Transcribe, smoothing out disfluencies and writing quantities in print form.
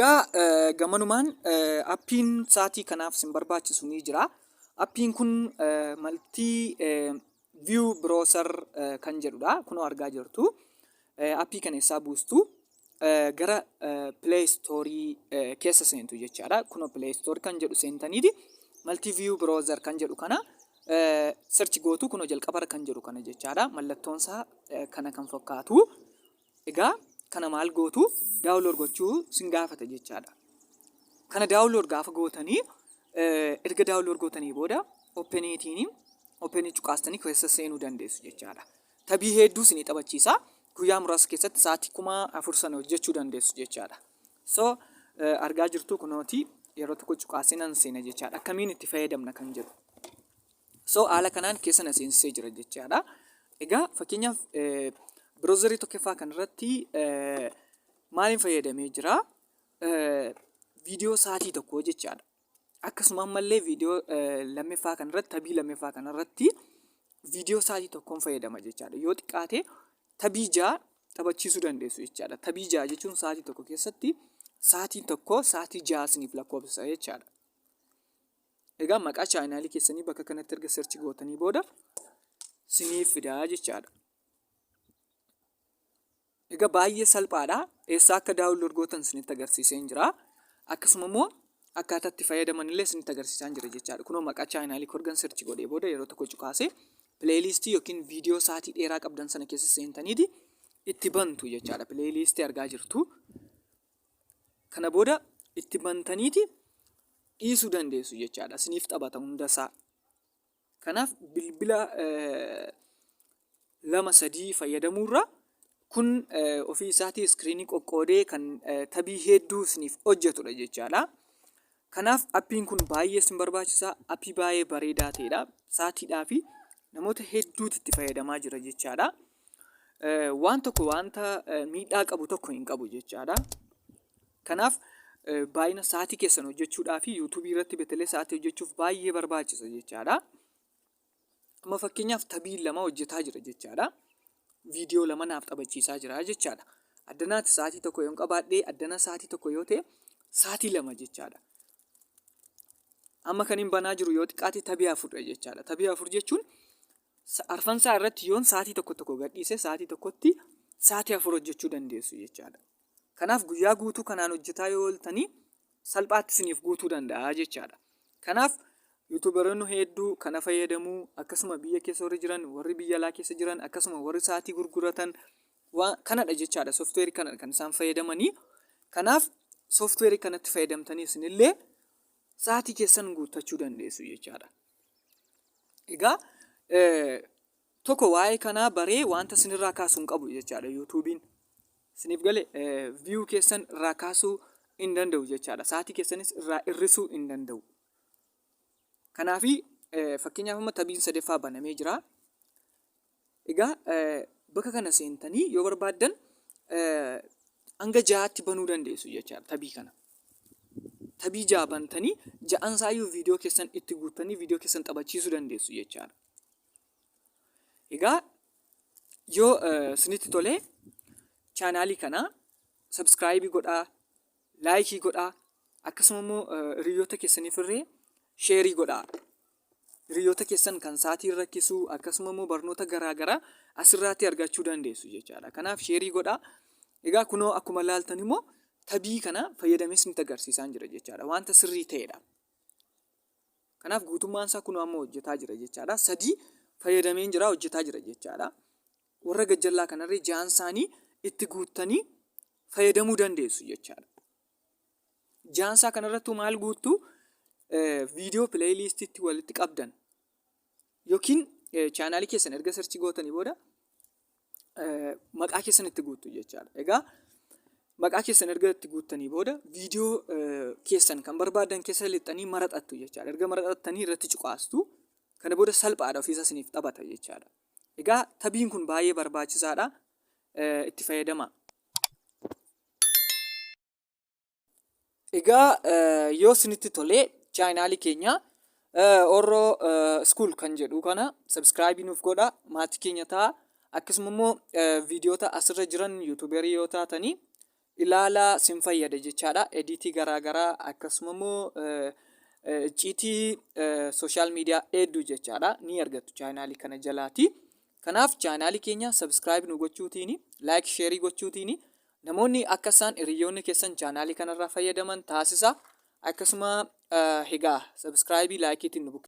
Egaa gamanumaan appiin sa'aatii kanaaf isin barbaachisu ni jira. Appiin kun maltii view browser kan jedhudha. Kunoo argaa jirtu. Appii kana eessaa buustu? Gara Play Store keessa seentu jechaadha. Kunoo Play Store kan jedhu seentaniiti maltii view browser kan jedhu kana search gootu, kunoo jalqabarra kan jedhu kana jechaadha. Mallattoon isaa kana kan fakkaatu. Egaa kana maal gootu? Download gochuu sin gaafata jechaadha. Kana download gaafa gootanii, erga download gootanii booda openiitiin openii cuqaastanii keessa seenuu dandeessu jechaadha. Tabii hedduu isinii taphachiisa. Guyyaa muraasa keessatti sa'aatii 4000 sana hojjechuu dandeessu jechaadha. So argaa jirtu, kunooti yeroo tokko cuqaasee nan seena jechaadha. Akkamiin itti fayyadamna kan jedhu. So haala kanaan keessa na seensisee jira jechaadha. Egaa fakkeenyaaf browserii tokkoffaa kanarratti maaliin fayyadamee jira? Viidiyoo sa'aatii tokkoo jechaadha. Akkasuma ammallee viidiyoo lammaffaa kanarratti, tabii lammaffaa kanarratti viidiyoo sa'aatii tokkoon fayyadama jechaadha. Yoo xiqqaate tabii 6 taphachiisuu dandeessu jechaadha. Tabii 6 jechuun sa'aatii tokko keessatti sa'aatiin tokko sa'aatii 6 isiniif lakkoofsisa jechaadha. Egaa maqaa chaanaalii keessanii bakka kanatti erga search gootanii booda siniif fidaa jechaadha. Egaa baay'ee salphaadha. Eessaa akka download gootan isinitti agarsiiseen jira. Akkasuma immoo akkaataa itti fayyadaman illee isinitti agarsiisaan jira jechaadha. Kunoo maqaa chaanaalii ergan search godhee booda yeroo tokko cuqaasee playlistii yookiin viidiyoo sa'aatii dheeraa qabdan sana keessa seentaniiti itti bantu jechaadha. Playlistii argaa jirtu. Kana booda itti bantaniiti dhiisuu dandeessu jechaadha. Isiniif taphata hundasaa. Kanaaf bilbila lama sadii fayyadamuurra kun ofii isaatii screenii qoqqoodee kan tabii hedduu isiniif hojjetudha jechaadha. Kanaaf appiin kun baay'ee isin barbaachisa. Appii baay'ee bareedaa ta'edha. Sa'aatiidhaa fi namoota hedduutu itti fayyadamaa jira jechaadha. Waan tokko wanta miidhaa qabu tokko hin qabu jechaadha. Kanaaf baay'ina sa'aatii keessan hojjechuudhaa fi YouTubeii irratti betelee sa'aatii hojjechuuf baay'ee barbaachisa jechaadha. Amma fakkeenyaaf tabii lama hojjetaa jira jechaadha. Viidiyoo lama naaf taphachiisaa jira jechaadha. Addanaatti sa'aatii tokko yoon qabaadhee, addana sa'aatii tokko yoo ta'e, sa'aatii 2 jechaadha. Amma kan hin banaa jiru yoo xiqqaate tabii afurdha jechaadha. Tabii afur jechuun arfansaa irratti yoon sa'aatii tokko tokko gadhiise, sa'aatii tokkotti sa'aatii 4 hojjechuu dandeessu jechaadha. Kanaaf guyyaa guutuu kanaan hojjetaa yoo ooltanii salphaatti isiniif guutuu danda'a jechaadha. Kanaaf YouTuberoonni hedduu kana fayyadamuu, akkasuma biyya keessa warri jiran, warri biyya alaa keessa jiran, akkasuma warri sa'aatii gurguratan waan kanadha jechaadha. Sooftiweerii kanadha kan isaan fayyadamanii. Kanaaf sooftiweerii kanatti fayyadamtanii isinillee sa'aatii keessan guuttachuu dandeessu jechaadha. Egaa tokko waa'ee kanaa baree wanta isinirraa kaasuu hin qabu jechaadha YouTube'n. Isiniif gale, view keessan irraa kaasuu hin danda'u jechaadha. Sa'aatii keessanis irraa hir'isuu hin danda'u. Kanaafi fakkeenyaaf amma tabiin sadaffaa banamee jira. Egaa bakka kana seentanii yoo barbaaddan hanga ja'aatti banuu dandeessu jechaadha tabii kana. Tabii ja'a bantanii ja'an isaayyuu viidiyoo keessan itti guuttanii viidiyoo keessan taphachiisuu dandeessu jechaadha. Egaa yoo isinitti tole chaanaalii kana subscribe godhaa, likeii godhaa, akkasuma immoo hiriyoota keessaniif illee shareii godhaa. Hiriyoota keessan kan sa'aatiin rakkisuu, akkasuma immoo barnoota garaa garaa asirraatti argachuu dandeessu jechaadha. Kanaaf shareii godhaa. Egaa kunoo akkuma ilaaltan immoo tabii kana fayyadamee isinitti agarsiisaan jira jechaadha. Wanta sirrii ta'edha. Kanaaf guutummaan isaa kunoo amma hojjetaa jira jechaadha. Sadii fayyadameen jira, hojjetaa jira jechaadha. Warra gajjallaa kanarree ja'an isaanii itti guuttanii fayyadamuu dandeessu jechaadha. Ja'an isaa kanarrattuu maal guuttu? Viidiyoo playlistiitti walitti qabdan yookiin chaanaalii keessan erga search gootanii booda maqaa keessan itti guuttu jechaadha. Egaa maqaa keessan erga itti guuttanii booda viidiyoo keessan kan barbaadan keessa lixxanii maraxattu jechaadha. Erga maraxattanii irratti cuqaastu. Kana booda salphaadha, ofiisa isiniif taphata jechaadha. Egaa tabiin kun baay'ee barbaachisaadha. Itti fayyadamaa. Egaa yoo isinitti tole chaanaalii keenya Orroo School kan jedhu kana subscribe nuuf godha, maatii keenya ta'a. Akkasuma immoo viidiyoota asirra jiran YouTuberii yoo taatanii Ilaalaa, sin fayyada jechaadha. Editii garaagaraa akkasuma immoo icciitii social media hedduu jechaadha ni argattu chaanaalii kana jalaati. Kanaaf chaanaalii keenya subscribe nu gochuutiin, like, share gochuutiin namoonni akka isaan hiriyoonni keessan chaanaalii kanarraa fayyadaman taasisa. Akkasuma egaa subscribe, likeiitiin nu bukkee.